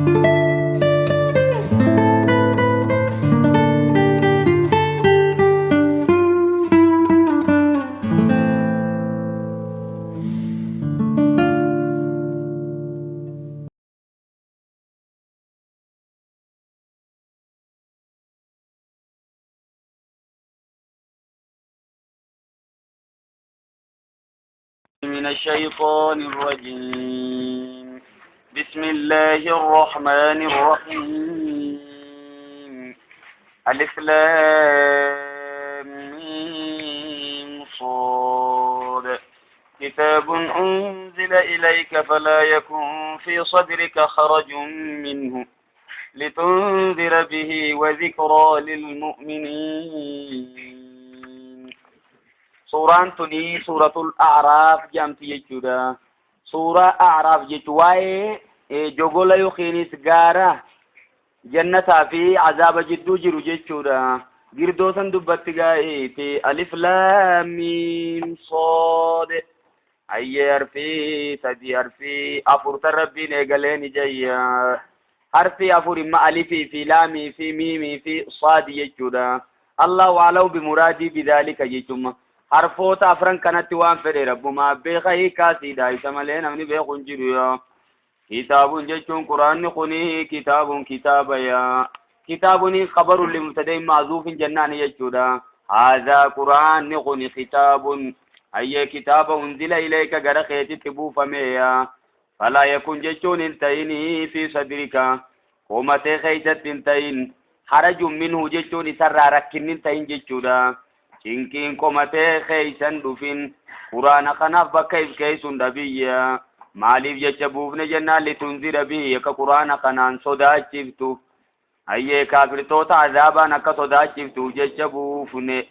من الشيطان الرجيم. بسم الله الرحمن الرحيم. ألف لام ميم صاد. كتاب أنزل إليك فلا يكن في صدرك حرج منه لتنذر به وذكرى للمؤمنين. Suuraan tuni suuratul A'raaf jedhamti jechuudha. Suuraa A'raaf jechuun waa'ee jogola yookiinis gaara jannataa fi azaaba jidduu jiru jechuudha. Girdoo san dubbatti gaa'eeti. Alif laam miim sood. Hayyee harfii sadii harfii afur tan rabbiin eegalee ni jayya. Harfii afur imma alifii fi laamii fi miimii fi saadi jechuudha. Allahu a'lamu bimuraadii bidaalika jechumma. Harfoota afran kanatti waan fedhe rabbumaa beeka hiikaa siidha isa malee namni beeku hin jiru yaa. Kitaabun jechuun quraanni kuni kitaabun kitaaba yaa. Kitaabuni khabarun limubtada'in ma'zuufin jennaani jechuudha. Haadhaa quraanni kuni kitaabun hayyee kitaaba unzila ilayka gara keetitti buufame yaa. Falaa yakun jechuun hin ta'inii fi sadrika qoma tee keeysatti hin ta'in harajun minhu jechuun isarraa rakkinni hin ta'in jechuudha. Cinqiin qoma tee keeysan dhufin quraana kanaaf bakka if keeysun dhabiyya. Maaliif jecha buufne jennaan litunzira bihi akka quraana kanaan sodaachiftuuf. Hayyee kaafirtoota azaabaan akka sodaachiftuuf jecha buufne.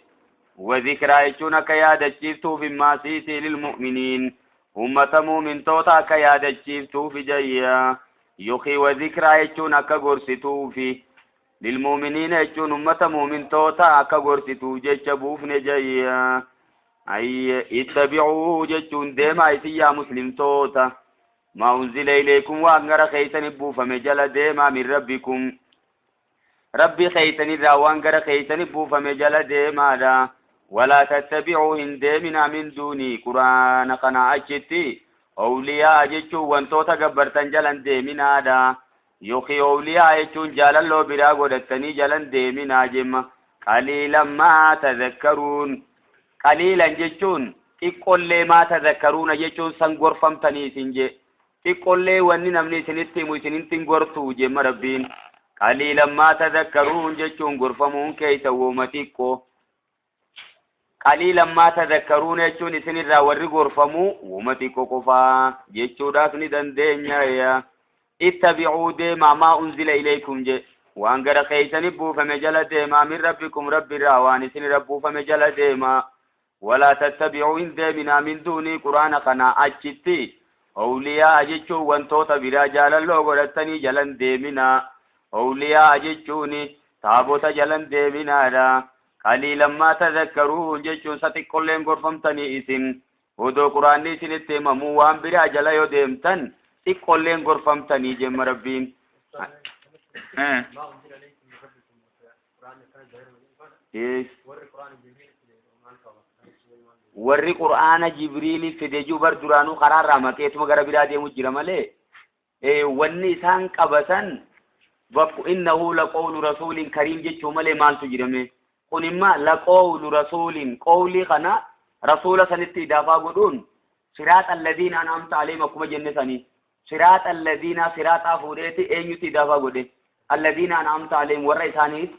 Wa zikraa jechuun akka yaadachiiftuuf immaasiitii lilmu'miniin ummata mu'mintoota akka yaadachiiftuufi jayya. Yookiin wa zikraa jechuun akka gorsituufi lilmu'miniina jechuun ummata mu'mintoota akka gorsituuf jecha buufne jayya. Hayyee ittabi'uu jechuun deemaa isin yaa muslimtoota. Maa unzila ilaykum waan gara keeysani buufame jala deemaa min rabbikum rabbi keeysanirraa waan gara keeysani buufame jala deemaadha. Walaa tattabi'uu hin deeminaa min duunii quraana kana achitti awliyaa jechuun wantoota gabbartan jalan deeminaadha. Yookiin awliyaa jechuun jaalalloo biraa godhattanii jalan deeminaa jemma. Qaliilan maa tadhakkaruun Qaliilan jechuun xiqqollee maa tadhakkaruuna jechuun san gorfamtanii isin jee. Xiqqollee wanni namni isinitti himu isinitti hin gortuu jemma Rabbiin. Qaliilan maa tadhakkaruun jechuun gorfamuun keeysan woma xiqqo. Qaliilan maa tadhakkaruuna jechuun isinirraa warri gorfamuu woma xiqqo qofaa jechuudhaas ni dandeenya. Ittabi'uu deemaa maa unzila ilaykum je waan gara keeysani buufame jala deemaa min rabbikum rabbirraa waan isinirra buufame jala deemaa walaa tattabi'uu hin deeminaa min duunii quraana kanaa achitti awliyaa'a jechuun wantoota biraa jaalalloo godhattanii jalan deeminaa awliyaa'a jechuun taabota jalan deeminaadha qaliilan maa tadhakkaruun jechuun sa xiqqolleen gorfamtanii isin Odoo Qur'aanni isinitti himamuu waan biraa jala yoo deemtan xiqqollee hin gorfamtanii jemma Rabbiin. Warri Qur'aana Jibriili fide jiru bar duraanuu karaarraa maqeetuma gara biraa deemu jira malee wanni isaan qabatan bakku innahu laqawlu rasuulin kariim jechuu malee maaltu jirame kun imma laqawlu rasuulin qawlii kana rasuula sanitti idaafaa godhuun siraaxa alladiina an'amta alayhim akkuma jenne sanii siraaxa alladiina siraaxaa fuudheeti eenyutti idaafaa godhe alladiina an'amta alayhim warra isaaniif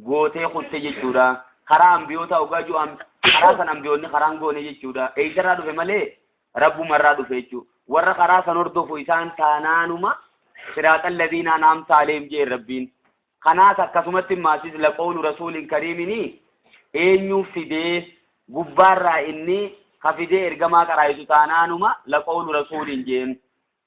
gootee kutte jechuudha karaa ambiyoota ogaa jiru karaa san ambiyoonni karaan goone jechuudha eessarraa dhufe malee Rabbuma irraa dhufe jechuudha. Warra karaa san hordofu isaan taanaanuma siraaxa alladhiina an'amta alayhim jeen Rabbiin. Kanaas akkasumatti maasis laqoolu rasuulin kariimini eenyuu fidee gubbaarraa inni ka fidee ergamaa qaraayisu taanaanuma laqoolu rasuulin jeen.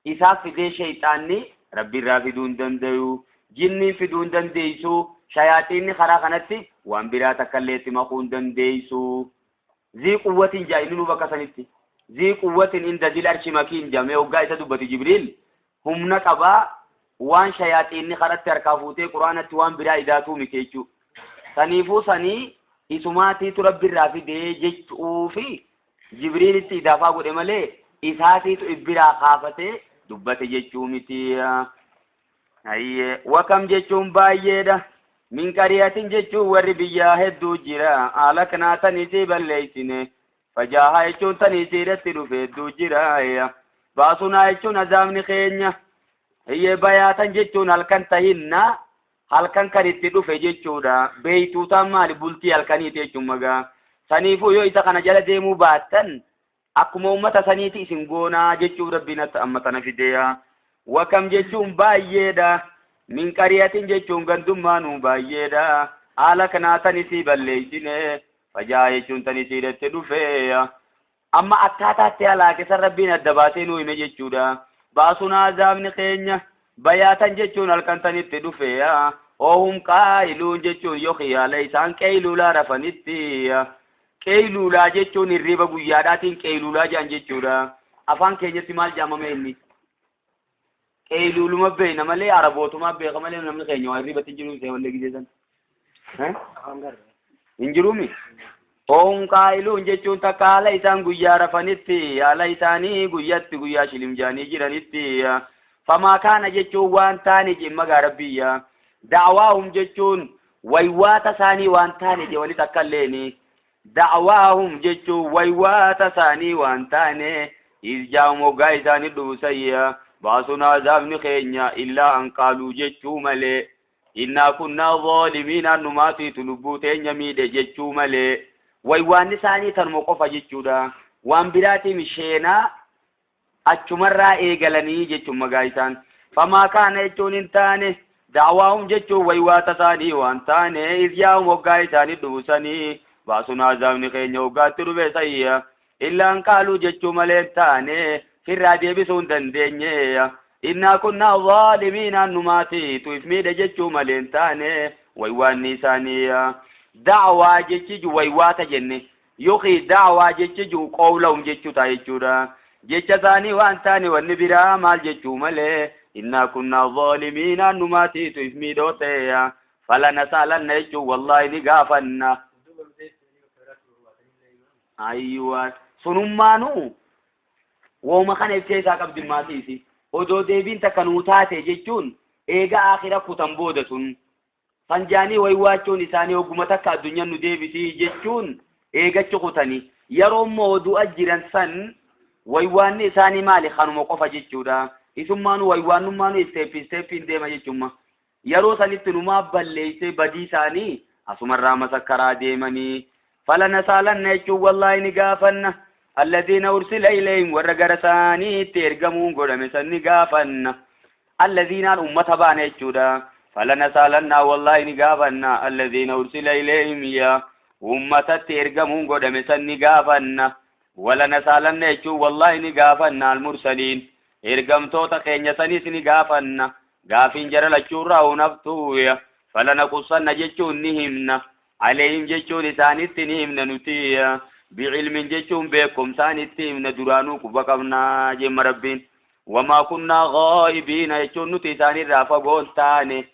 Isaaf fidee sheyxaanni Rabbiirraa fiduu hin dandayu. Jinniin fiduu hin dandeeysu. Shayaaxiinni karaa kanatti waan biraa takkallee itti makuu hin dandeeysu. Zii quwwatin jaa inni nu bakka sanitti. Zii quwwatin inda zil arshi makiin jaa mee hoggaa isa dubbatu Jibriil humna qabaa Waan shayaaxiinni karatti harkaa fuutee quraanatti waan biraa idaatuu miti jechuu. Saniifuu sanii isumaatiitu Rabbirraa fidee jechuufi Jibriilitti idaafaa godhe malee isaatiitu ibbiraa kaafatee dubbate jechuu miti. Hayyee wakam jechuun baay'eedha. Min qariyatin jechuun warri biyyaa hedduu jira. Alaknaa tan isii balleeysine. Fajaaha jechuun tan isiidhatti dhufe hedduu jira. Baasunaa jechuun azaabni keenya. Hayyee bayaatan jechuun halkan tahinna halkan kan itti dhufe jechuudha. Beeytuutaan maali bultii halkaniiti jechuun magaa. Saniifuu yoo isa kana jala deemuu baattan akkuma ummata saniiti isin goonaa jechuuf Rabbiin amma tana fideya. Wakam jechuun baay'eedha. Min qariyatin jechuun gandummaanuu baay'eedha. Haala kanaa tan isii balleeysine. Fajaa jechuun tan isiidhatti dhufe. Amma akkaataatti halaake san Rabbiin adda baasee nuu hime jechuudha. Baasunaa azaabni keenya bayaatan jechuun halkan tanitti dhufe. Oohum qaa'iluun jechuun yookiin haala isaan qeeyluulaa rafanitti. Qeeyluulaa jechuun hirriba guyyaadhaatiin qeeyluulaa jedhan jechuudha. Afaan keenyatti maal jedhamame inni? Qeeyluuluma beekna malee arabootumaa beeka malee namni keenya waa hirribatti hin jiru ta'e wallee gisee san. Hin jiruumi? Oohum qaa'iluun jechuun takka haala isaan guyyaa rafanitti haala isaanii guyyatti guyyaa shilimjaanii jiranitti. Famaa kaana jechuun waan taane jee magaa Rabbiyya. Da'waahum jechuun waywaata isaanii waan taane jee walitti akka illeeni. Da'waahum jechuun waywaata isaanii waan taane izjaa'um hoggaa isaanii dhufu sayya baasunaa azaabni keenya illaa an qaaluu jechuu malee. Innaa kunnaa zaalimiin annumaatiitu lubbuu teenya miidhe jechuu malee. Waywaanni isaanii tanuma qofa jechuudha. Waan biraatiin sheenaa achumarraa eegalanii jechuun magaa isaan. Famaa kaana jechuun hin taane da'waahum jechuun waywaata isaanii waan taane izyaa'um hoggaa isaanii dhufusanii baasunaa azaabni keenya hoggaatti dhufe sayya. Illaan qaaluu jechuu malee hin taane firraa deebisuu hin dandeenye. Innaa kunnaa zaalimiin annumaatiitu if miidhe jechuu malee hin taane waywaanni isaanii. Da'waa jechi waywaata jenne yookiin da'waa jechi qawlahum jechuu ta'a jechuudha. Jecha isaanii waan taane wanni biraa maal jechuu malee innaa kunnaa zaalimiin annumaatiitu if miidhoo ta'e. Falanasaalanna jechuun wallaahi ni gaafanna. Ayyuwaa sunummaanuu wooma kana if keessaa qabdi maasiisi. Odoo deebiin takka nuu taate jechuun eega aakhira kutan booda sun sanjaanii waywaachuun isaanii hogguma takka addunyaan nu deebisii jechuun eegachi kutani. Yeroo immoo du'a jiran san waywaanni isaanii maali kanuma qofa jechuudha. Isummaanuu waywaannummaanuu isteeppi isteeppiin deema jechuudha. Yeroo sanitti numaa balleessee badii isaanii asumarraa masakkaraa deemanii. Falanasaalanna jechuun wallaahi ni gaafanna. Alladhiina ursila ilayhim warra gara isaaniitti ergamuun godhame san ni gaafanna. Alladhiinaan ummata baana jechuudha. Falanasaalanna wallaahi ni gaafanna. Alladhiina ursila ilayhim yaa ummatatti ergamuun godhame san ni gaafanna. Walanasaalanna jechuun wallaahi ni gaafanna almursaliin. Ergamtoota keenya sanis ni gaafanna. Gaafiin jara lachuurraa hunaftuu. Falanaqussanna jechuun ni himna. Alayhim jechuun isaanitti ni himna nuti. Bicilmin jechuun beekumsaan itti himna duraanuu quba qabnaa jemma Rabbiin. Wamaa kunnaa ghaa'ibiina jechuun nuti isaanirraa fagoo hin taane.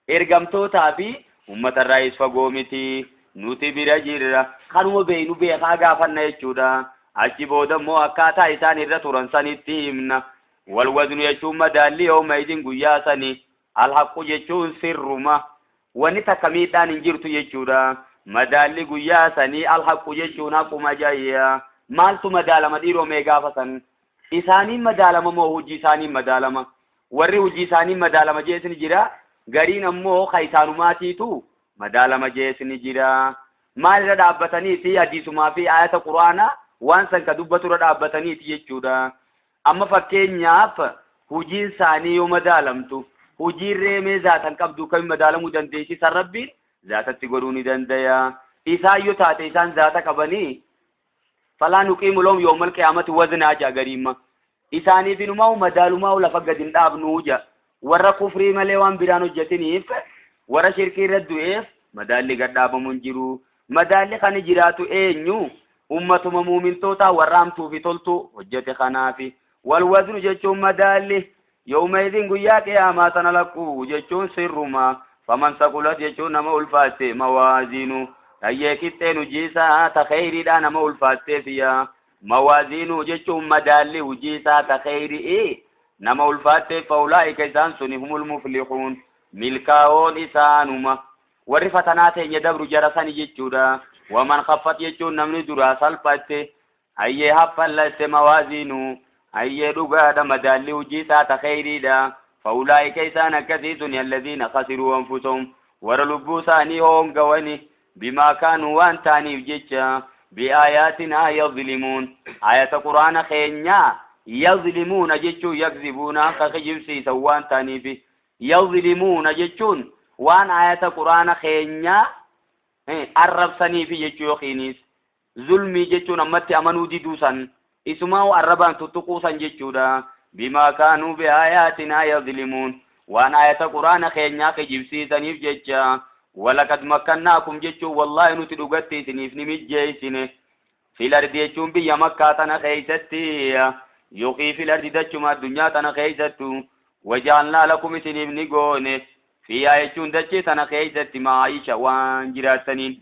Ergamtootaa fi uummatarraayis fagoo miti. Nuti bira jirra. Kanuma beeynu beekaa gaafanna jechuudha. Achi booda immoo akkaataa isaan irra turan sanitti himna. Walwaznu jechuun madaalli yooma idin guyyaa sani. Alhaqqu jechuun sirruma. Wanni takka miidhaan hin jirtu jechuudha. Madaalli guyyaa sanii alhaqqu jechuun haquma jayya. Maaltu madaalama dhiiroo mee gaafa san? Isaaniin madaalama moo hojii isaaniin madaalama? Warri hojii isaaniin madaalama jees ni jira. Gariin ammoo ka isaanumaatiitu madaalama jees ni jira. Maalirra dhaabbataniiti hadiisumaa fi ayata quraanaa waan san ka dubbaturra dhaabbataniiti jechuudha. Amma fakkeenyaaf hojiin isaanii yoo madaalamtu hojiin reemee zaatan qabdu kami madaalamuu dandeessi san Rabbiin zaatatti godhuu ni dandaya. Isaan yoo taate isaan zaata qabanii falaa nuqiimu lahum yawmal qiyaamati waznaa ja'a gariimma. Isaaniif inumaa madaalumaa lafa gad hin dhaabnuu ja'a. Warra kufrii malee waan biraan hojjetiniif warra shirkii irra du'eef madaalli gad dhaabamu hin jiru. Madaalli kan jiraatu eenyu? Ummatuma muumintootaa warra hamtuu fi toltuu hojjete kanaafi. Walwaznu jechuun madaalli Yawma idin guyyaa qiyaamaa tana lakkuu jechuun sirruma. Faman saqulat jechuun nama ulfaatte mawaaziinu, tayyee qixxeen hujii isaa ta kheyriidha nama ulfaatteefiya. Mawaaziinu jechuun madaalli hujii isaa ta kheyri'i nama ulfaatteef. Faulaa'ika isaan suni humul muflixuun, milkaa'oon isaanuma. Warri fatanaa teenya dabru jara sani jechuudha. Waman khaffat jechuun namni duraa salphatte, hayyee haffallatte mawaaziinu, hayyee dhugaadha madaalli hujii isaa ta kheyriidha. Faulaa'ika isaan akkasii suni alladhiina khasiruu anfusahum, warra lubbuu isaanii hoongawani, bimaa kaanuu waan ta'aniif jecha, biaayaatinaa yazlimuun, ayata quraana keenyaa, yazlimuuna jechuun yakzibuuna, ka kijibsiisan waan ta'aniif. Yazlimuuna jechuun waan ayata quraana keenyaa arrabsaniifi jechuu, yookiinis zulmii jechuun ammatti amanuu diduu san, isumaa arrabaan tuttuquu san jechuudha. Bimaa kaanuu biaayaatinaa yazlimuun, waan ayata quraana keenyaa kijibsiisaniif jecha. Walaqad makkannaakum jechuun wallaahi nuti dhugatti isiniif ni mijjeeysine, fil ardi jechuun biyya Makkaa tana keeysatti, yookiin fil ardi dachuma addunyaa tana keeysattu. Wajaalnaa lakum isiniif ni goone, fiihaa jechuun dachee tana keeysatti, maayisha waan jiraattaniin.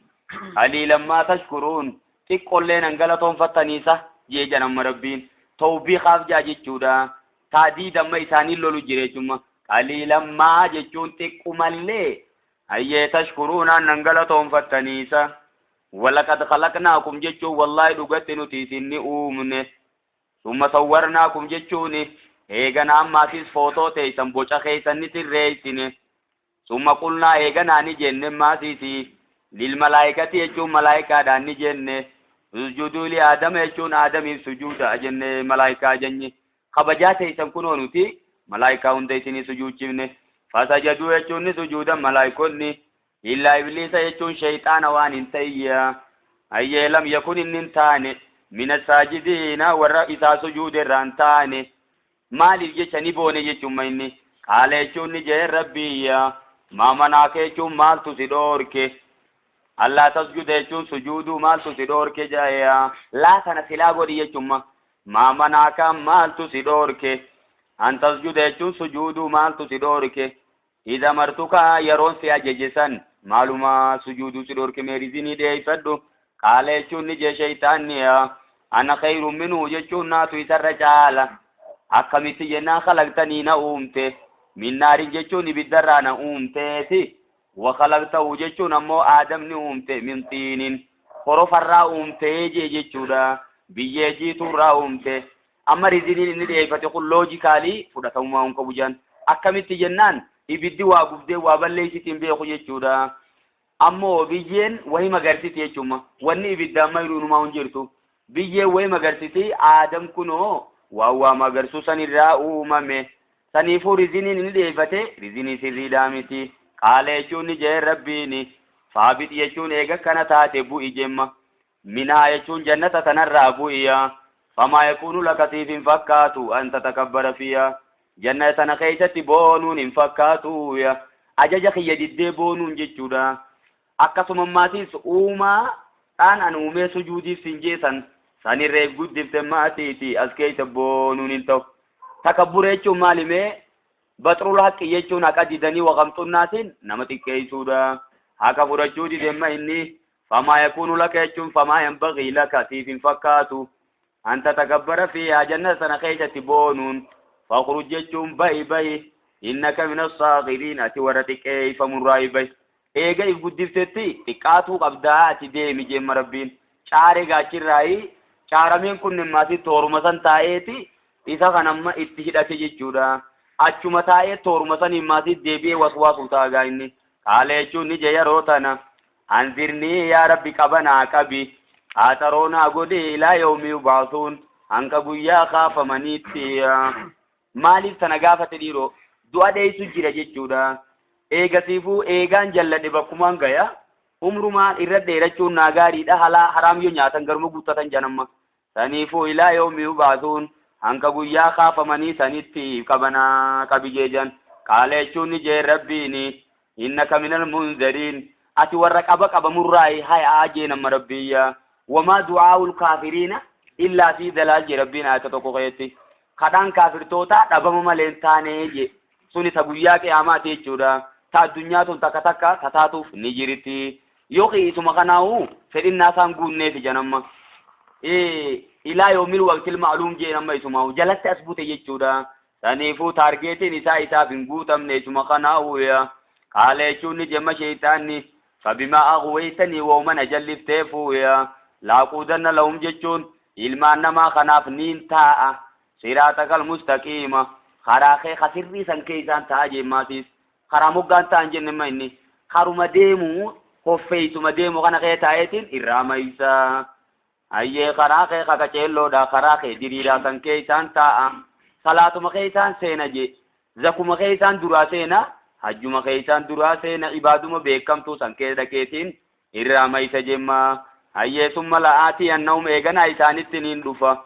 Qaliilan maa tashkuruun, xiqqollee nan galatoonfattaniisa jee jedhamma. Rabbiin tawbiikaaf jaa jechuudha. Taadiid amma isaaniin lolu jira jechuma. Qaliilan maa jechuun xiqqumallee, hayyee, tashkuruunaan nan galatoonfattaniisa. Walaqad khalaqnaakum jechuun wallaahi dhugatti nuti isin ni uumne. Summa sawwarnaakum jechuun eegana ammaatis footoo teeysan, boca keeysan ni sirreeysine. Summa qulnaa, eeganaa ni jenne maasiisi, lil malaayikati jechuun malaayikaadhaan ni jenne, usjuduu li Aadama jechuun Aadamiif sujuuda jenne. Malaayikaa jenye kabajaa teeysan kunoo nuti malaayikaa hunda isinii sujuuchifne. Fasajaduu jechuun ni sujuudan malaayikonni, illaa Ibliisa jechuun sheyxaana waan hin ta'iyya, hayyee, lam yakun inni hin taane, mina saajidiina, warra isaa sujuude irraa hin taane. Maaliif jecha ni boone jechuun inni. Qaala jechuun ni jee Rabbiyya, maa manaaka jechuun maaltu si dhoorke, allaa tasjuda jechuun sujuuduu maaltu si dhoorke jaaya. Laa kana silaa godhi jechuun maa manaaka maaltu si dhoorke, an tasjuda jechuun sujuuduu maaltu si dhoorke, idha martuka yeroon si ajaje san maaluma sujuuduu si dhoorke? Mee reason dhiyeeffadhu. Qaala jechuun ni jee shayxaanni, ana khayrun minhu jechuun naatu isarra caala. Akkamitti jennaan, khalaqtanii na uumte, min naarin jechuun ibiddarraa na uumteeti, wa khalaqtahu jechuun ammoo Aadamni uumte, min xiinin, horofarraa uumtee jee jechuudha, biyyee jiituurraa uumte. Amma reasoniin inni dhiyeeffate kun logically fudhatamummaa hin qabu jedhan. Akkamitti jennaan, ibiddi waa gubdee waa balleessitiin beeku jechuudha. Ammoo biyyeen wahi magarsiti jechuuma. Wanni ibidda amma inumaa hin jirtu. Biyyeen wahi magarsiti. Aadam kunoo waan waa magarsuu sanirraa uumame. Saniifuu reasoniin inni dhiyeeffate reason sirriidhaa miti. Qaala jechuun ni jee Rabbiini, faabix jechuun eega kana taate bu'i jemma, minhaa jechuun jannata tanarraa bu'iya. Famaa yakuunu laka, siif hin fakkaatu, an tatakabbara fiya, jannata tana keessatti boonuun hin fakkaatu ya. Ajaja kiyya diddee boonuun jechuudha. Akkasuma maatiis uumaa dhaan an uumee sujuudiif sin jeesan sanirree guddifte maatiiti as keessa boonuun hin ta'u. Takabbura jechuun maalimee? Baxrul haqqi jechuun haqa didanii, waqamxunnaatiin nama xiqqeessuudha. Haqa fudhachuu didemma inni. Famaa yakuunu laka jechuun famaa yanbagii laka, siif hin fakkaatu, an tatakabbara fiihaa, jannata sana keessatti boonuun. Fakhruj jechuun bahi, bahi, innaka min assaagiriin, ati warra xiqqeeffamurraa bahi. Eega if guddiftetti xiqqaatuu qabdaa, ati deemi jemma Rabbiin. Caaree gaachirraayi caarameen kun maatii tooruma san taa'eeti isa kan amma itti hidhate jechuudha. Achuma taa'ee tooruma saniin maatii deebi'ee waswaasuu taagaa inni. Qaala jechuun ni jee yeroo tana, anzirnii yaa Rabbi, qabanaa qabi, qaaxaroonaa godhi, ilaa yawmi yubaasuun, hanga guyyaa kaafamaniitti. Maaliif tana gaafate dhiiroo? Du'a dheessu jira jechuudha. Eegasiifuu eegaan jalladhe bakkumaan gaya, umrumaan irra dheerachuun naa gaariidha. Halaa haraam yoo nyaatan garuma guuttatan janamma. Saniifuu ilaa yawmi yubaasuun, hanga guyyaa kaafamanii sanitti qabanaa qabi jeejan. Qaala jechuun ni jee Rabbiini, innaka minal munzariin, ati warra qaba qabamurraayi hayaa jee nama Rabbiyya. Wamaa du'aa'ul kaafiriina illaa fi dalaal jee Rabbiin ayata tokko keessatti. Kadhaan kaafirtootaa dhabama malee hin taane je. Suni ta guyyaa qiyaamaati jechuudha. Ta addunyaa tun takka takka tataatuuf ni jirti. Yookiin isuma kanaa'u fedhinnaa isaan guunneef ija nama. Ilaa yoomil waqtil ma'luum jeen amma isumaa'u jalatti as bute jechuudha. Saniifuu taargeetiin isaa isaaf hin guutamne isuma kanaa'u yaa. Qaala jechuun ni jemma sheeyxaanni fabimaa aghwaytanii wooma na jallifteefuu yaa. Laaquudanna lahum jechuun ilmaan namaa kanaaf niin taa'a. Siraaxakal mustaqiima karaa kee ka sirrii san keeysaan ta'a jemmaasiis. Karaa moggaan ta'an jenne ma inni karuma deemu hoffeeysuma deemu kana kee taa'eetiin irraa maysa. Hayyee karaa kee ka qaceelloodha karaa kee diriiraa san keeysaan taa'a. Salaatuma keeysaan seena je. Zakuma keeysaan duraa seena hajjuma keeysaan duraa seena ibaaduma beekamtuu san kee dhaqeetiin irraa maysa jemma. Hayyee summa la'aatii annahum eeganaa isaanitti niin dhufa.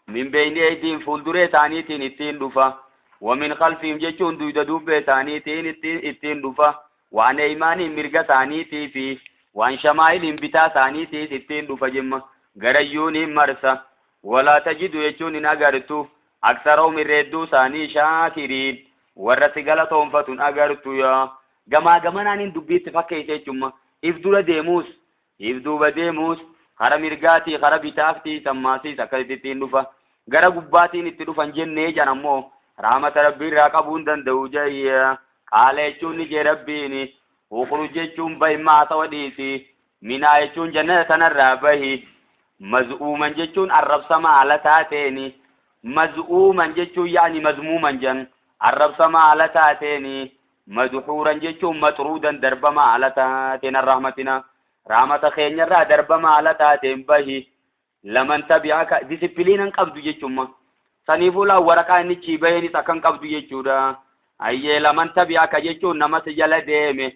Min beyni eydiin fuulduree isaaniitiin ittiin dhufa. Wa min khalfihim jechuun duyda duubbee isaaniitiin ittiin dhufa. Waan eymaaniin mirga isaaniitii fi waan shamaa'iliin bitaa isaaniitiis ittiin dhufa jemma. Garayyuuniin marsa. Walaa tajidu jechuun hin agartu. Aksarahum irra hedduu isaanii shaakiriin warra si galatoonfatu hin agartu yaa. Gamaa gamanaaniin dubbii itti fakkeessa jechumma. If dura deemuus if duuba deemuus kara mirgaatii kara bitaaftii sammaasiis akkasitti ittiin dhufa. Gara gubbaatiin itti dhufan jennee jan ammoo rahmata rabbii irraa qabuu hin danda'u jayya. Qaala jechuun ni jee rabbiin ukhruj jechuun bahi maasawa dhiisi. Minaa jechuun jannata tanarraa bahi. Maz'uuman jechuun arrabsama haala taateeni. Maz'uuman jechuun yaani mazmuuman jan arrabsama haala taateeni. Madhuuran jechuun maxruudan darbama haala taateen arrahmatina. Rahmata keenyarraa darbama haala taateen bahi. Laman tabi'aka disipiliinan qabdu jechuudha. Saniifuu laa waraqaa inni chii baheenis akkan qabdu jechuudha. Hayyee laman tabi'aka jechuun nama si jala deeme.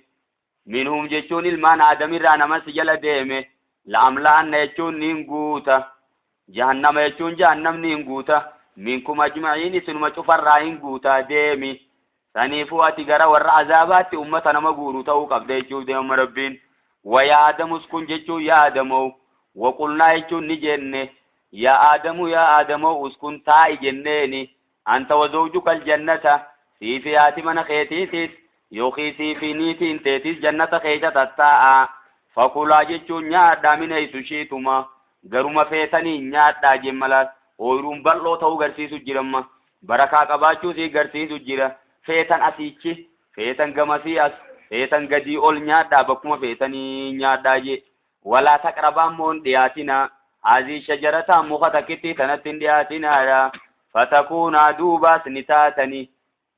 Minhum jechuun ilmaan aadamirraa nama si jala deeme. La'amla'anna jechuun niin guuta. Jahannama jechuun jahannamni hin guuta. Minkum ajma'iin isinuma cufarraa hin guutaa deemi. Saniifuu ati gara warra azaabaatti ummata nama guuru ta'uu qabda jechuuf deemama rabbiin. Wa yaa Aadamu uskun jechuun yaa Aadamow. Wa qulnaa jechuun ni jenne. Yaa Aadamu yaa Aadamow uskun taa'i jenneeni. Anta wa zawjuka aljannata sii fi haati mana keetiitis yookiin sii fi niitiin teetis jannata keessa tattaa'a. Fakulaa jechuun nyaadhaa min haysu shiituma garuma feetanii nyaadhaa jemmalaas ooyiruun bal'oo ta'uu garsiisu jiramma. Barakaa qabaachuu sii garsiisu jira. Feetan asiichi feetan gamasii as feetan gadii ol nyaadhaa bakkuma feetanii nyaadhaa jee. Walaa taqrabaa immoo hin dhiyaatinaa. Haazii shajarataa muka takkitti tanatti hin dhiyaatinaadha. Fatakuunaa duubaas ni taatani.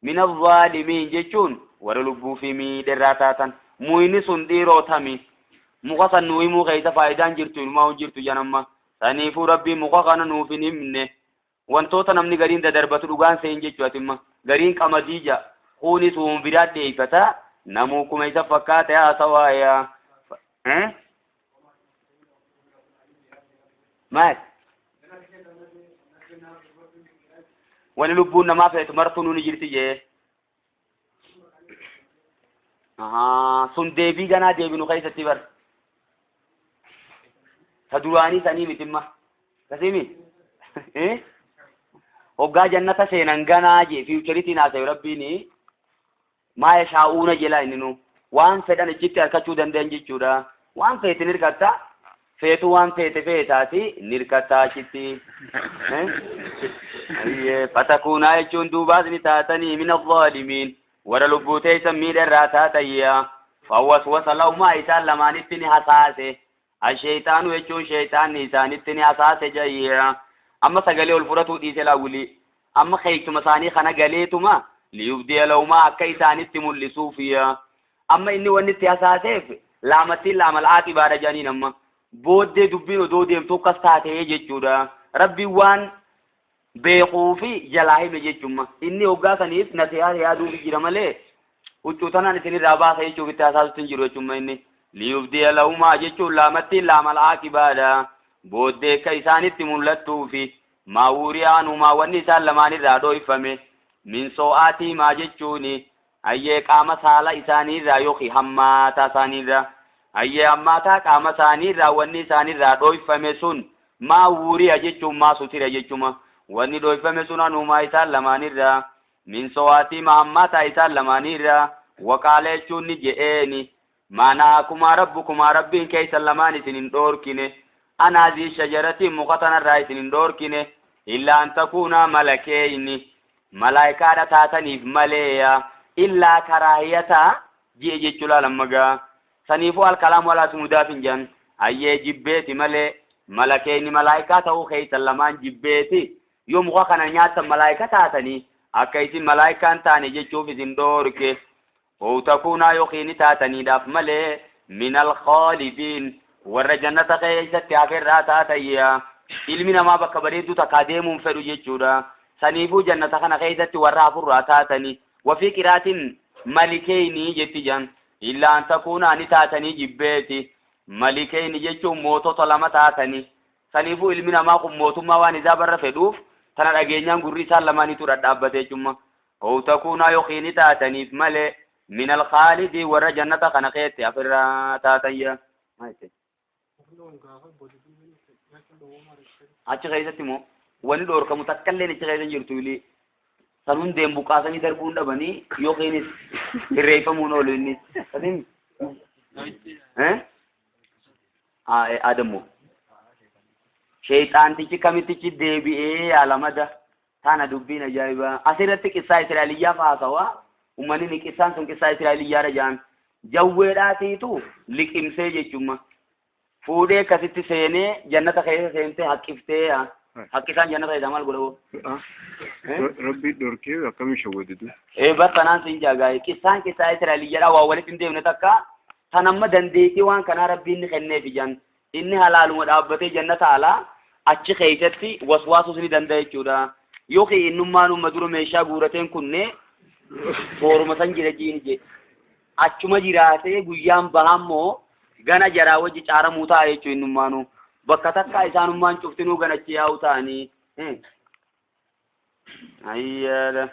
Mina zaalimiin jechuun warra lubbuu fi miidherraa taatan. Muyni sun dhiiroo tami. Muka san nuu himuu keessa faayidaan jirtu inumaa hin jirtu janamma. Saniifuu rabbiin muka kana nuuf hin himne. Wantoota namni gariin dadarbatu dhugaan seen jechuu atimma. Gariin qamadii ja. Kuunis uum biraa dhiyeeffata. Namuu kuma isa fakkaate haasawaa yaa. Maal? Wani lubbuun namaa feetu martuu ni jirti jee. Ahaa, sun deebii ganaa deebinu keessatti bar. Ta duraanii sanii mitimma. Kasiimi? Eh? Hoggaa jannata seenan ganaa jee fiicharitiin haasayu rabbiini maa yashaa'uuna jedha inni nu waan fedhan achitti harkachuu danda'an jechuudha. Waan feete ni hirkatta. Feetu waan feete feetaati ni hirkatta achitti. Fatakuunaa jechuun duubaas ni taatanii min azzaalimiin warra lubbuu teessan miidha irraa taatayya. Fawwaswasa lahumaa isaan lamaanitti ni hasaase. Asheeyxaanu jechuun sheeyxaanni isaanitti ni hasaase jayya. Amma sagalee ol fudhatuu dhiise laawwilii. Amma keeysuma isaanii kana galeetuma liyubdiya lahumaa akka isaanitti mul'isuuf. Amma inni wanni itti hasaaseef laamattiin laamal aaqibaadha jedhaniin amma. Booddee dubbiin odoo deemtu akkas taatee jechuudha. Rabbiin waan beekuu fi jalaa hime jechumma. Inni hoggaa saniif nasihaa yaaduuf jira malee huccuu tanaan isinirraa baasa jechuuf itti hasaasutti hin jiru jechumma inni. Liyubdiya lahumaa jechuun laamattiin laamal aaqibaadha. Booddee akka isaanitti mul'attuufi maa wuuri'a anhumaa wanni isaan lamaanirraa dhoyfame min soo'aatihimaa jechuuni hayyee qaama saala isaaniirraa yookiin hammaataa isaaniirraa hayyee hammaataa qaama isaaniirraa wanni isaanirraa dhoyfame sun maa wuuri'a jechuun maa sutira jechuma Wanni dhoyfame sun anumaa isaan lamaanirraa min sowaatii mahammaataa isaan lamaanirraa waqaala jechuun ni je'eeni maanaakumaa rabbukumaa rabbiin keeysan lamaan isin hin dhoorkine anaazii shajaratii muka tanarraa isin hin dhoorkine illaa an takuunaa malakeyni malaayikaadha taataniif maleeya illaa karaahiyataa ji'e jechuu laalammagaa saniifuu alkalaamu alaa sumudaaf hin jedhan ayyee jibbeeti malee malakeyni malaayikaa ta'uu keeysan lamaan jibbeeti yoo muka kana nyaattan malaayika taatanii akka isin malaayikaan taane jechuuf isin dhoorke oo takuunaa yookiin taataniidhaaf malee min alkhaalidiin warra jannata keessatti hafeerraa taatayya ilmi namaa bakka bareedduu takkaa deemuun fedhu jechuudha saniifuu jannata kana keessatti warra hafurraa taatanii wafii qiraatiin malikeyni jetti jan illaa an takuunaa ni taatanii jibbeeti malikeyni jechuun mootota lama taatanii saniifuu ilmi namaa kun mootummaa waan isaa barra fedhuuf tana dhageenyaan gurri isaan lamaaniitu dhadhaabbate jechuudha oo takuunaa yookiin taataniif malee min alkhaalidii warra jannata kana keessatti hafirraa taatayya achi keessatti immoo wanni dhoorkamu takka illee achi keessa hin jirtu ilii san hundeen buqqaasanii darbuun dhabanii yookiinis hirreeffamuun oolu innis Adamu sheexaantichi kamittichi deebi'ee yaalamada tana dubbiin ajaa'ibaa asirratti qissaa Israa'eliyyaa haasawaa ummanni ni qissaan sun qissaa Israa'eliyyaadha jaan jawweedhaatiitu liqimsee jechuudha fuudhee akkasitti seenee jannata keessa seentee haqqiftee haqqisaan jannata keessaa maal godha hoo? Rabbi dhorkee akkamiin shawwaditu? Ee bakka siin jaagaa'e qissaan qissaa Israa'eliyyaadha waa walitti hin deemne takka tan amma dandeettii waan kanaa rabbiin ni kenneef ijaan inni halaaluma dhaabbatee jannata alaa achi keessatti waswaasuus ni danda'a jechuudha. Yookiin innummaan umma dura meeshaa guurateen kunne sooruma san jira jiin je achuma jiraatee guyyaan bahammoo gana jaraa wajji caaramuu ta'a jechuudha innummaanuu bakka takka isaanummaan cuftinuu ganachi yaa'u ta'anii. Ayyaadha.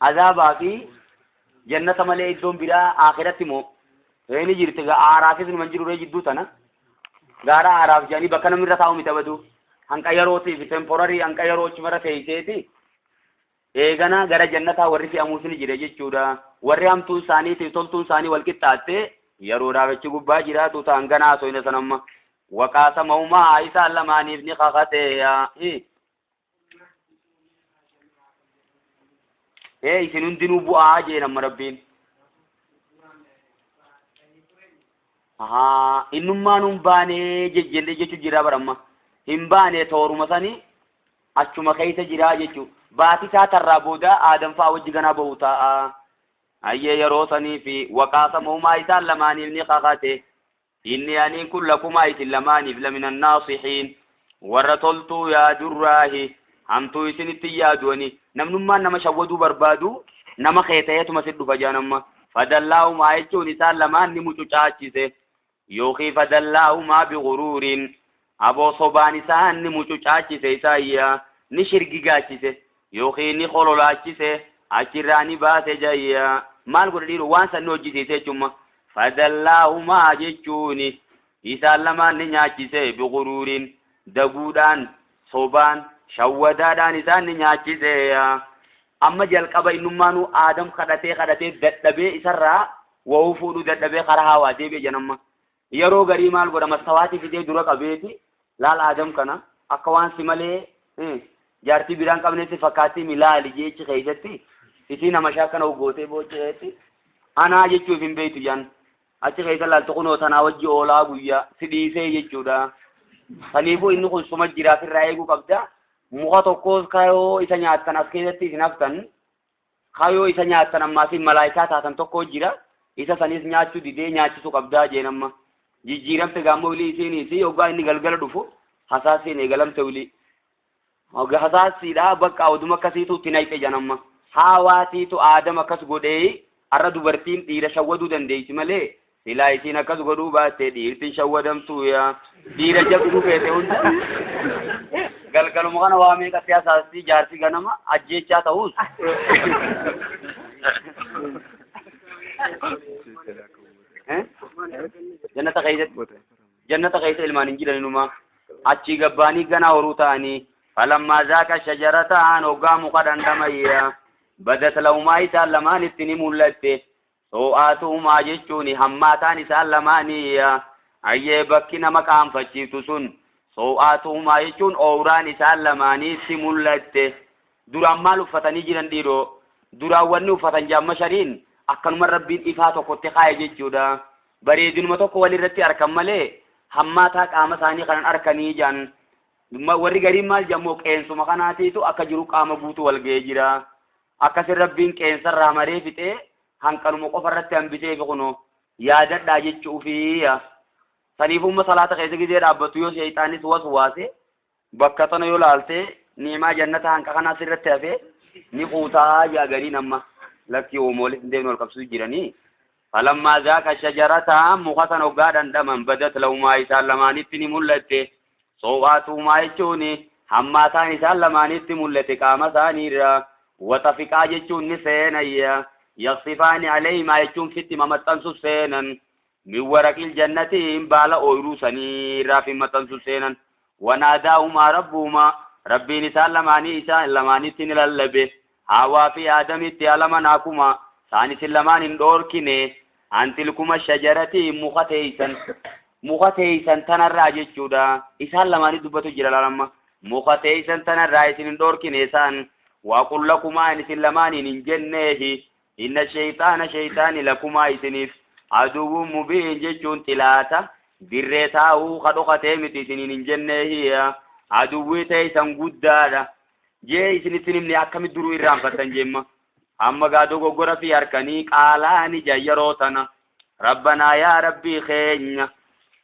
Azaabaa fi jannata malee iddoon biraa akhiratti moo ni jirti aaraafis numa jiru ree jidduu tana gaara aaraaf jedhanii bakka namni irra taa'u miti abadu hanqa yerootiif temporarii hanqa yeroo achumarra teeyseeti eegana gara jannataa warri fe'amuus ni jira jechuudha warri hamtuun isaaniitiif toltuun isaanii wal qixxaatte yeroodhaaf achi gubbaa jiraatu ta'an ganaa soyna sanamma waqaasamahuma isaan lamaaniif ni kakate isin hundinuu bu'aa jeen amma rabbiin ahaa innummaan hin baanee jejjennee jechuu jira baramma hin baane tooruma sani achuma keessa jiraa jechuu baati isaa tarraa booda aadam fa'aa wajji ganaa ba'u ta'a ayyee yeroo sanii fi waqaasamahuma isaan lamaaniif ni kakate inni aniin kun lakumaa isin lamaaniif lamina naasihiin warra toltuu yaadurraahi hamtuu isinitti yaaduwani namnummaan nama shawwaduu barbaadu nama kee ta'eetuma sit dhufa jaanamma fadallaahumaa jechuun isaan lamaan ni mucucaachise yookiin fadallaahumaa biguruuriin aboo sobaan isaan ni mucucaachise isaayya ni shirgigaachise yookiin ni kololaachise achirraa ni baase jayya maal godhe dhiiru waan san ni hojjisiise jechumma fadallaahumaa jechuun isaan lamaan ni nyaachise biguruuriin daguudhaan sobaan shawwadaadhaan isaan ni nyaachise amma jalqaba innummaanuu aadam kadhatee kadhatee dadhabee isarraa wahuu fuudhuu dadhabee karaa hawaa deebi'e janamma yeroo garii maal godha mastawaatii fidee dura qabeeti laal aadam kana akka waan si malee jaartii biraan qabnetti fakkaattii milaali jechi keessatti isii nama shaakana gootee boocheetti anaa jechuuf hin beektu jan achi keessa laaltu kunoo tanaa wajji oolaa guyyaa si dhiisee jechuudha saniifuu inni kun suma jiraaf irraa eeguu qabda muka tokkos kayoo isa nyaattan as keessatti isin haftan kayoo isa nyaattan ammaas malaayikaa taatan tokko jira isa sanis nyaachuu didee nyaachisuu qabdaa jeen amma jijjiiramte gaammoo wilii isiiniis hoggaa inni galgala dhufu hasaasiin eegalamte wilii hasaasiidha bakka oduma akkasiitu itti naqxe jan amma haawaatiitu aadam akkas godhee har'a dubartiin dhiira shawwaduu dandeessi malee silaa isiin akkas godhuu baatte dhiirtiin shawwadamtuu yaa dhiira jabduu feete hunda galgaluma kana waa meeqatti hasaastii jaarsi ganama ajjeechaa ta'us jannata keessatti Jannata keessa ilmaan hin jiran inuma. Achii gabbaanii ganaa horuu ta'anii. Falammaa zaaqa shajarataan hoggaa muka dhandhamayya. Badat lahumaa isaan lamaanitti ni mul'atte. Soo'aatuhumaa jechuun hammaataan isaan lamaanii. Ayyee bakki nama qaanfachiiftu sun soo'aatuhumaa jechuun oowraan isaan lamaaniitti mul'atte. Duraan maal uffatanii jiran dhiiroo? Duraan wanni uffatan jaamma shariin akkanuma Rabbiin ifaa tokkotti kaaye jechuudha. Bareedinuma tokko walirratti arkan malee hammaataa qaama isaanii kanan arkanii jaan. Warri gariin maal jammoo qeensuma kanaatiitu akka jiru qaama guutuu wal ga'ee jira. Akkasin Rabbiin qeensarraa maree fixee hanqanuma qofa irratti hambisee fi kunoo yaadadhaa jechuufi. Saniif umma salaata keessa gizee dhaabbattu yoo sheeyxaanis waswaase bakka tana yoo laalte ni'imaa jannata hanqa kanaa sirratti hafee ni quutaa jaa gariin amma lakkii oomoolis hin deemne wal qabsiisu jiranii. Falammaa zaaqa shajarata muka san hoggaa dhandhaman badat lahumaa isaan lamaanitti ni mul'atte. Soo'aatuhumaa jechuun hammaataan isaan lamaanitti mul'ate qaama isaaniirra. Waxafiqaa jechuun ni seenayya. Yaqsifaani alayhimaa jechuun fitti mamaxxansu seenan. Min waraqil jannatiin baala ooyruu saniirraa fi maxxansu seenan. Wanaadaahumaa rabbuhumaa Rabbiin isaan lamaanii isaan lamaanitti ni lallabe. Haawaa fi Aadamitti alamanaakuma isaan isin lamaan hin dhoorkine. Antilkuma shajaratii muka teeysan muka teeysan tanarraa jechuudha. Isaan lamaanii dubbatu jira laalamma. Muka teeysan tanarraa isin hin dhoorkine isaan. Waaqul lakumaa isin lamaaniin hin jenneehi. Inna sheeyxaana sheeyxaani lakumaa isiniif aduwwun mubiin jechuun xilaata dirree taa'uu ka dhokatee miti isiniin hin jenneehi. Aduwwii teeysan guddaadha. Jee isinitti himne akkamitti duruu irraanfattan jeemma. Amma gaa dogoggora fi harkanii qaalaani jan yeroo tana. Rabbanaa yaa Rabbii keenya.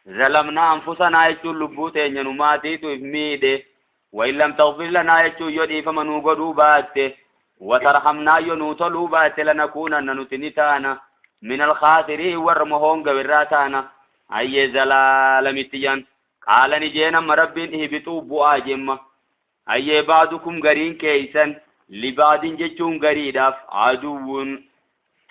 Zalamnaa anfusanaa jechuun lubbuu teenya nu maatiitu if miidhe. Wa in lam taghfir lanaa jechuun yoo dhiifama nuu godhuu baatte. Wa tarhamnaa yoo nuu toluu baatte lanakuunanna nuti ni taana. Min alkhaasiriin warra hoongawe irraa taana. Ayyee zalaalamitti jan. Qaala ni jeen amma Rabbiin ihbixuu bu'aa jemma. Ayyee baadukum gariin keeysan libaadin jechuun gariidhaaf aduwwun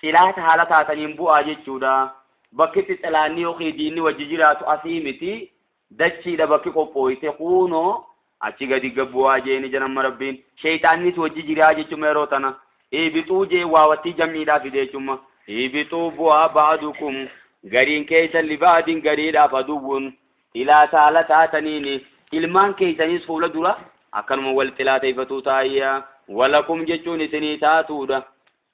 xilaata haala taataniin bu'aa jechuudha. Bakkitti xilaanni yookiin diinni wajji jiraatu asii miti dachiidha bakki qophooyte kuunoo achi gadi gabbu'aa jeeni jedhamma Rabbiin. Sheeyxaannis wajji jiraa jechuudha yeroo tana. Ihbixuu jee waawattii jammiidhaa fide jechuudha. Ihbixuu bu'aa baadukum gariin keeysan libaadin gariidhaaf aduwwun xilaata haala taataniini ilmaan keeysanis fuula dura akkanuma wal xilaateeffatuu taayya. Walakum jechuun isinii taatuudha.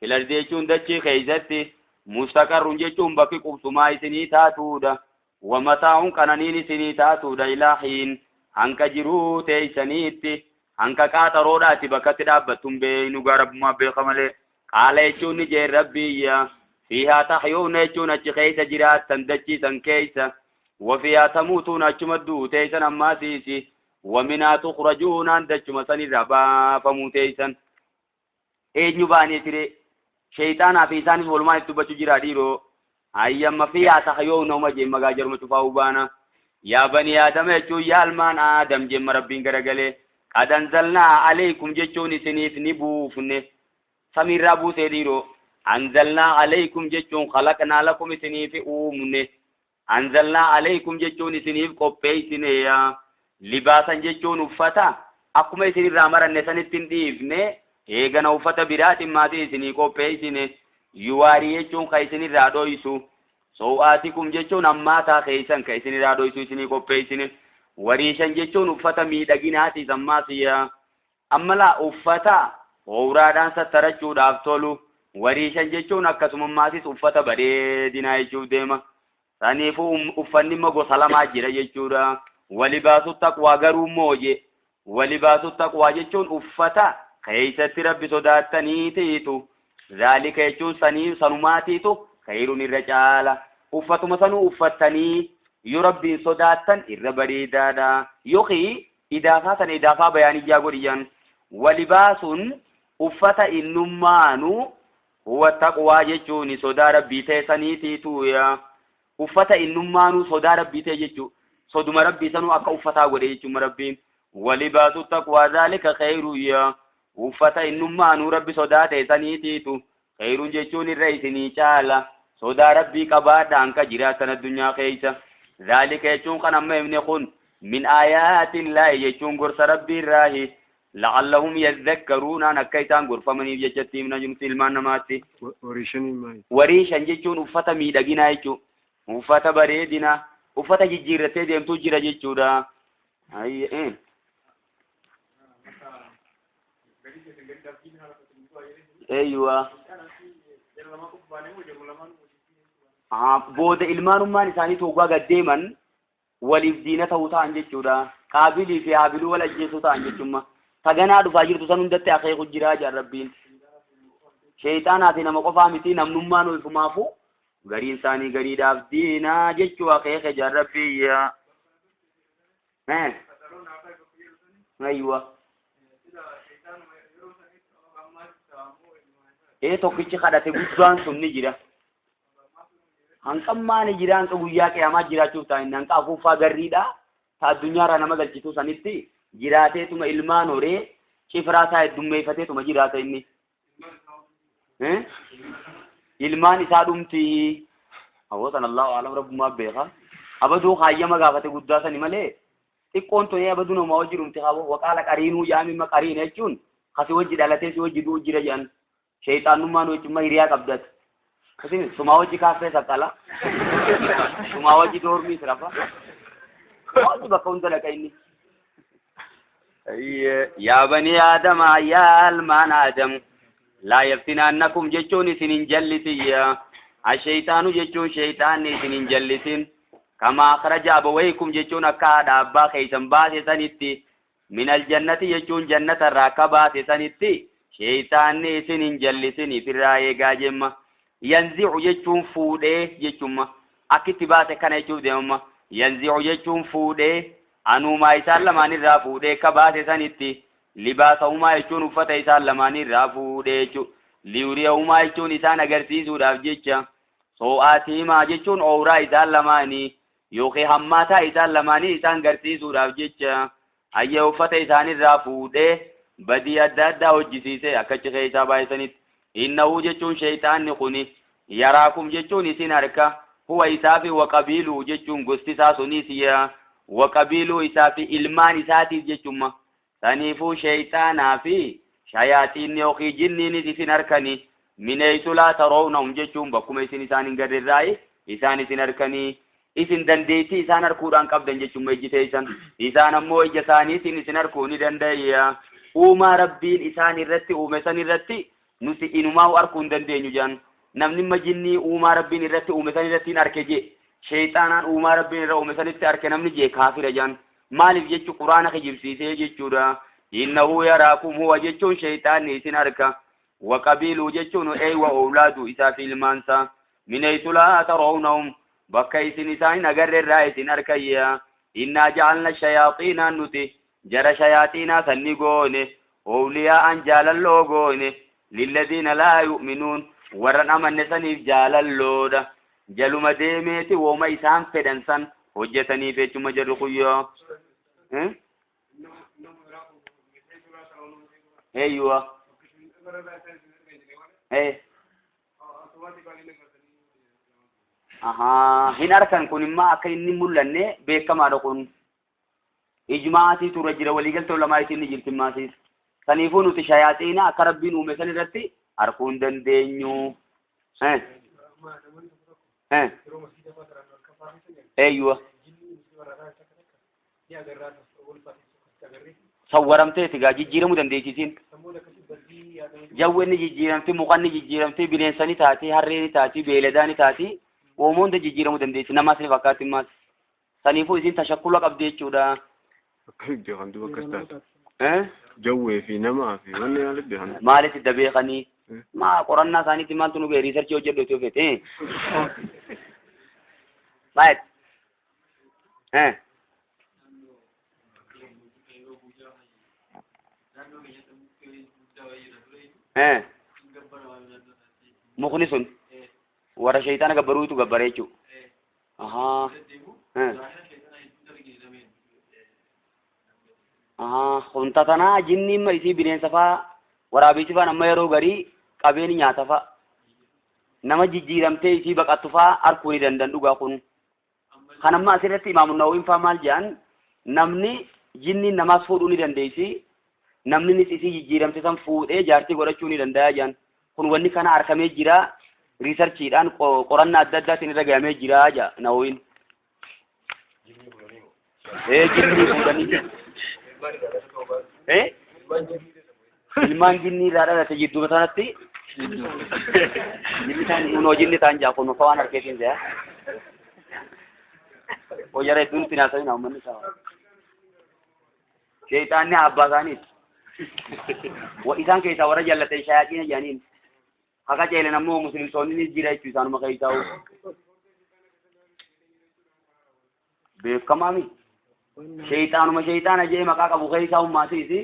Filardi jechuun dachii keeysatti mustaqarrun jechuun bakki qubsumaa isinii taatuudha. Wamataa'uun qananiin isinii taatuudha ilaahiin hanqa jiruu teeysaniitti hanqa qaaxaroodhaati bakkatti dhaabbattuun beeynu gaa rabbumaa beeka malee. Qaala jechuun ni jeen Rabbiyya. Fiihaa tahyuuna jechuun achi keeysa jiraattan dachii san keeysa. Wafiihaa tamuutuun achuma du'u teeysan ammaasiisi. Waminaa tukhrajuunaan dachuma sanirraa baafamuu teeysan. Eenyu baanee ture? Sheeyxaanaa fi isaanis walumaan itti dubbachuu jira dhiiroo. Ayyamma fiihaa tahyuuna uma jeen magaa jaruma cufaa'uu baana. Yaa banii Aadama jechuun yaa ilmaan Aadam jemma Rabbiin garagalee. Qad anzalnaa alaykum jechuun isiniif ni buufne. Samiirraa buusee dhiiroo. Anzalnaa alaykum jechuun khalaqnaa lakum isiniif uumne. Anzalnaa alaykum jechuun isiniif qopheessine. Libaasan jechuun uffata akkuma isinirraa maranne sanitti hin dhiifne eegana uffata biraatiin maatii isinii qopheessine. Yuwaarii jechuun ka isinirraa dhoysu. Soo'aatikum jechuun hammaataa keessan ka isinirraa dhoysu isinii qopheessine. Wariishan jechuun uffata miidhaginaatiis ammaasiya. Amma laa uffata howraadhaan sattarachuudhaaf tolu. Wariishan jechuun akkasuma maatis uffata bareedinaa jechuuf deema. Saniifuu uffanni immoo gosa lamaa jira jechuudha. Walibaasu taqwaa garuu immoo je. Walibaasu taqwaa jechuun uffata keessatti Rabbi sodaattaniitiitu. Zaalika jechuun sanii sanumaatiitu khayrun irra caala. Uffatuma sanuu uffattanii yoo Rabbiin sodaattan irra bareedaadha. Yookiin idaafaa sana idaafaa bayaaniyyaa godhiyyan. Walibaasuun uffata innummaanu huwa taqwaa jechuun sodaa Rabbii ta'e saniitiitu. Uffata innummaanuu sodaa Rabbii ta'e jechuu. Soduma Rabbii sanuu akka uffataa godhe jechuun Rabbiin. Walibaasu taqwaa zaalika khayru yaa. Uffata innummaanuu Rabbi sodaa ta'e saniitiitu. Khayrun jechuun irra isinii caala. Sodaa Rabbii qabaadha hanqa jiraattan addunyaa keessa. Dhaalika jechuun kan amma himne kun min aayaatillaahi jechuun gorsa rabbii irraahi. La'allahum yadhakkaruunaan akka isaan gorfamaniif jechatti himna nuti ilmaan namaatti. Wariishanii maali? Wariishan jechuun uffata miidhaginaa jechuudha. Uffata bareedinaa, uffata jijjiirrattee deemtuu jira jechuudha. Eeyyuwa. Booda ilmaanummaan isaanii tooggaa gad deeman waliif diina ta'uu ta'an jechuudha. Qaabilii fi haabiluu wal ajjeesuu ta'an jechuudha. Taganaa dhufaa jirtu san hundatti akeeku jiraa jedha Rabbiin. Sheeyxaanaa fi nama qofaa miti namnummaan ofumaafuu gariin isaanii gariidhaaf diinaa jechuu akeeke jedha Rabbiin. Ayyuwa. Ee tokkichi kadhate guddaan sun ni jira. Hanqammaa ni jira hanqa guyyaa qiyaamaa jiraachuuf ta'an hanqa afuuffaa garriidha. Ta addunyaarraa nama galchituu sanitti jiraateetuma ilmaan horee cifraa isaa heddummeeffateetuma jiraata inni. Ilmaan isaa dhumti. Hawwasan Allahu alam rabbumaa beeka. Abaduu haayyama gaafate guddaa sani malee xiqqoon to'ee abaduu namaa wajji dhumti haa waqaala qariinuu yaamima qariina jechuun kasi wajji dhalatee si wajji du'u jira jedhan. Sheeyxaanummaan wajjummaa hiriyaa qabdatu. Isin sumaa wajji kaaffee saqqala. Sumaa wajji doormii sirafa. Wajji bakka hunda dhaqa inni. Yaa banii Aadamaa yaa ilmaan Aadamu. Laa yaftinaannakum jechuun isin hin jallisiyya. Asheeyxaanu jechuun sheeyxaanni isin hin jallisin. Kamaa akhraja abawaykum jechuun akka haadha abbaa keessan baase sanitti. Minal jannati jechuun jannata irraa akka baase sanitti. Sheeyxaanni isin hin jallisin ifirraa eegaa jemma. Yanzi'u jechuun fuudhee jechuun akkitti baase kana jechuuf deemama. Yanzi'u jechuun fuudhee anuumaa isaan lamaanirraa fuudhee akka baase sanitti. Libaasa'umaa jechuun uffata isaan lamaanirraa fuudhee jechuudha. Liyuriya'umaa jechuun isaan agarsiisuudhaaf jecha. Soo'aatiimaa jechuun ooraa isaan lamaanii yookiin hammaataa isaan lamaanii isaan agarsiisuudhaaf jecha. Ayya uffata isaanirraa fuudhee badii adda addaa hojjisiisee akka achi keessaa baay'isanitti. Innahu jechuun sheeyxaanni kuni yaraakum jechuun isin harka huwa isaa fi waqabiiluu jechuun gosti isaa sunis yaa waqabiiluu isaa fi ilmaan isaatiif jechuun saniifuu sheeyxaanaa fi shayaaxiinni yookiin jinniinis isin harkanii mineeysu laa tarownahum jechuun bakkuma isin isaan hin garreerraayi isaan isin harkanii isin dandeettii isaan harkuudhaan qabdan jechuun ijji teessan isaan ammoo ija isaaniitiin isin harkuu ni danda'a. Uumaa rabbiin isaan irratti uume san irratti nuti inumaa arkuu hin dandeenyu jedhan. Namni imma jinnii uumaa rabbiin irratti uume san irratti hin arke jee sheeyxaanaan uumaa rabbiin irra uume sanitti arke namni jee kaafira jedhan. Maaliif jechu quraana kijibsiisee jechuudha. Innahu yaraakum huwa jechuun sheeyxaanni isin arka. Waqabiiluu jechuun eeywa oolaadu isaa fi ilmaansaa. Mineysu laa tarownahum bakka isin isaan hin agarre irraa isin arkayya. Innaa ja'alna shayaaxiinaa nuti jara shayaaxiinaa sanni goone oowliyaa'an jaalalloo goone lilladiina laa yu'minuun warran amanne saniif jaalalloodha. Jaluma deemeeti wooma isaan fedhan san hojjetaniif jechuma jarri kuyyoo. Eeyyuwa. Ahaa hin arkan kun immoo akka inni mul'anne beekamaadha kun. Ijmaatii tura jira waliigaltee ulamaa isin ni jirti maasiis. Saniifuu nuti shayaaxiina akka rabbiin uume san irratti arkuu hin dandeenyu. Eeyyuwa. Sawwaramteeti gaa jijjiiramuu dandeessisiin. Jawween ni jijjiiramti, mukan ni jijjiiramti, bineensa ni taati, harree ni taati, beeladaa ni taati. Uumama hunda jijjiiramuu dandeessi. Namaas ni fakkaatti maas. Saniifuu isin tashakkula qabdi jechuudha. Akkamitti beekan duuba akkas taate? Jawwee fi namaa fi wanni maaliif beekan? Maaliif idda beekanii? Maa qorannaa isaaniitti maaltu nu ga'e riisarchii hojjedhu itti feete? Maal? Mukni sun warra sheeyxaana gabbaruutu gabbara jechuudha. Ahaa. Ahaa. Hunta tanaa jinni imma isii bineensa faa waraabessi faan amma yeroo garii qabeen nyaata faa nama jijjiiramtee isii baqattu faa arkuu ni danda'an dhugaa kun. Kan amma asirratti Imaamu Nawawiin faa maal jedhan, namni jinniin namaas fuudhuu ni dandeessi, namninis isii jijjiiramte san fuudhee jaartii godhachuu ni danda'a jedhan. Kun wanni kana arkamee jira, riisarchiidhaan qorannaa adda addaatiin irra gahamee jira jedha Nawawiin. Ee, jinnii fuudhanii. Ee, ilmaan jinnii irraa dhalate jidduma sanatti jinni ta'an unoo jinni ta'an jaa kun waan harkeetiin jaa. O jara hedduun itti naasa'in uummanni isaa. Sheexaanni abbaa isaaniiti. Isaan keessaa warra jallatan shayaaxiina jedhaniin. Haqa ceelen ammoo muslimtoonni ni jira jechuu isaanuma keessaa. Beekamaa mi? Sheexaanuma sheexaana jee maqaa qabu keessaa ummaatiisi.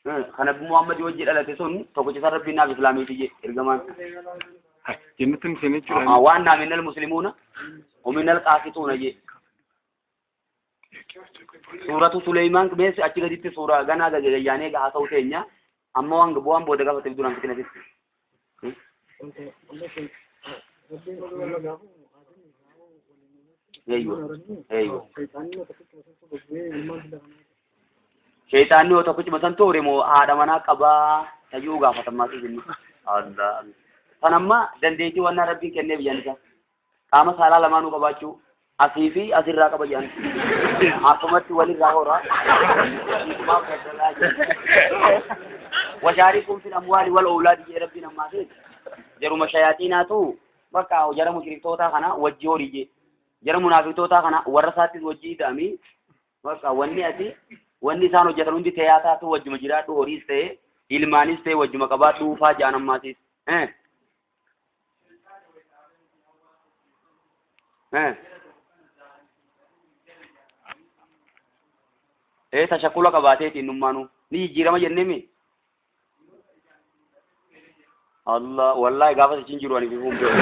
Kan Nabi Muhammad wajji dhalate sun tokkicha san Rabbiin naaf islaamiiti jee ergamaan. Jannatti hin seene jechuudha. Waan naa minnal muslimuuna ومن القاسطون jee. Suuratu Suleymaan meessi achi gaditti suuraa ganaa gadi gayyaanee haasa'u teenya amma waan bu'aan booda gaafateef duraan fitina sitti. Eeyyoo. Eeyyoo. Sheexaanni yoo tokkichuma san toore moo haadha manaa qabaa tayyuu gaafatammaa si jennu. Allah. Kan amma dandeettii wannaa Rabbiin kenneef jedhan isa. Qaama saalaa lamaanuu qabaachuu asii fi asirraa qaba jedhan. Akkumatti walirraa horaa. Isumaaf daldalaa jedhan. Washaarikum fil amwaali wal awlaadi jedhe Rabbiin ammaa ta'e. Jaruma shayaaxiinaatu bakka jara mushriktootaa kana wajji horii jee. Jara munaafiqtootaa kana warra isaattis wajji ida'amii bakka wanni ati wanni isaan hojjetan hundi ta'ee taatu wajjuma jiraadhu, horiis ta'e ilmaanis ta'e wajjuma qabaadhu faa ja'an ammaatiis. Eh. Eh. Eh, tashakkula qabaateeti innummaanuu ni jijjiirama jennee mi? Allah, wallahi gaafa sichiin jiru ani fifuun beeku.